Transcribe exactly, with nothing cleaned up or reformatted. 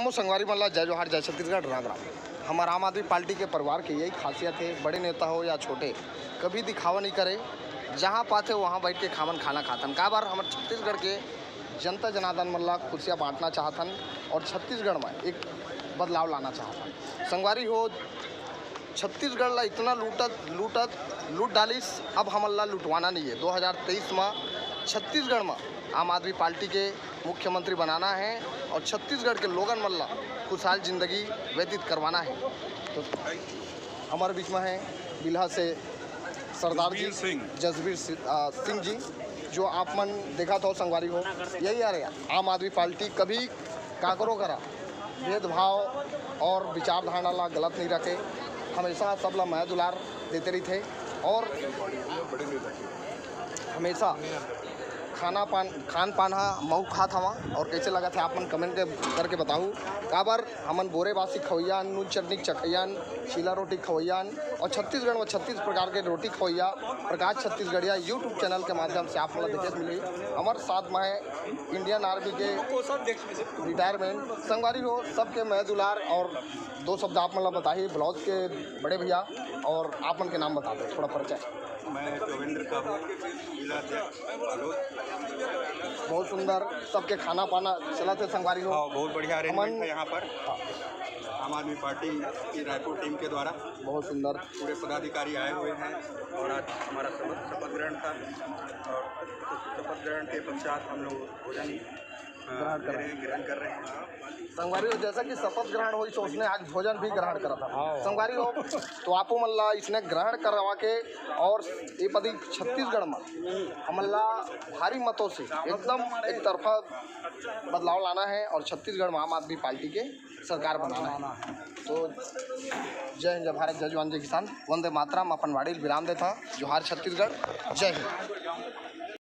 मोर संगवारी मन ला जय जोहार, जय छत्तीसगढ़, राम राम। हमर आम आदमी पार्टी के परिवार के यही खासियत हे, बड़े नेता हो या छोटे, कभी दिखावा नहीं करे। जहाँ पाथे वहाँ बैठ के खामन खाना खाथन। काबर हमर छत्तीसगढ़ के जनता जनार्दन मन ला खुशियाँ बांटना चाहथन और छत्तीसगढ़ में एक बदलाव लाना चाहथन। संगवारी हो, छत्तीसगढ़ ला इतना लूटत लूटत लूट डालिस, अब हमन ला लुटवाना नहीं है। दो हज़ार तेईस में छत्तीसगढ़ में आम आदमी पार्टी के मुख्यमंत्री बनाना है और छत्तीसगढ़ के लोगन मन ला खुशहाल जिंदगी व्यतीत करवाना है। तो हमारे बीच में है बिल्हा से सरदार जी, जसबीर सिंह। जसबीर सि-, आ, सिंह जी, जो आप मन देखत हो संगवारी हो, यही आ रहे आम आदमी पार्टी कभी काकरो करा भेदभाव और विचारधारा ला गलत नहीं रखे, हमेशा सब ला मया दुलार देते रहिथे और हमेशा खाना पान, खान पान हा महू खात हवा। और कैसे लगत हे आप मन कमेंट के, करके बताहू। काबर हमन बोरे बासी खवैया, नून चटनी चखैया, चीला रोटी खवैया और छत्तीसगढ़ में छत्तीस प्रकार के रोटी खवैया प्रकाश छत्तीसगढ़िया YouTube चैनल के माध्यम से आप मन ला देखे मिली। हमारे साथ में है इंडियन आर्मी के रिटायरमेंट संगवारी हो, सबके मया दुलार और दो शब्द आप मन ला बताही ब्लाउज के बड़े भैया और आप मन के नाम बता दो, थोड़ा परिचय। मैं रविंद्र साहू, जिला अध्यक्ष बालोद। बहुत सुंदर, सबके खाना पाना चलत हे संगवारी हो। हाँ, बहुत बढ़िया अरेंजमेंट है यहाँ पर। आम आदमी पार्टी की रायपुर टीम के द्वारा बहुत सुंदर। पूरे पदाधिकारी आए हुए हैं और आज हमारा शपथ शपथ ग्रहण था और शपथ ग्रहण के पश्चात हम लोग भोजन अ, ग्रहण कर ले रहे हैं, ग्रहण कर रहे हैं। संगवारी हो, जैसा कि शपथ ग्रहण होइस, उसने आज भोजन भी ग्रहण करा था। संगवारी हो, तो आपो मन ला इसने ग्रहण करवा के और ये पदी छत्तीसगढ़ में हमन ला भारी मतों से एकदम एक तरफा बदलाव लाना है और छत्तीसगढ़ में आम आदमी पार्टी के सरकार बनाना है। तो जय हिंद, जय भारत, जय जवान, जय किसान, वंदे मातरम। अपन वाणी ल विराम देता। जोहार छत्तीसगढ़, जय हिंद।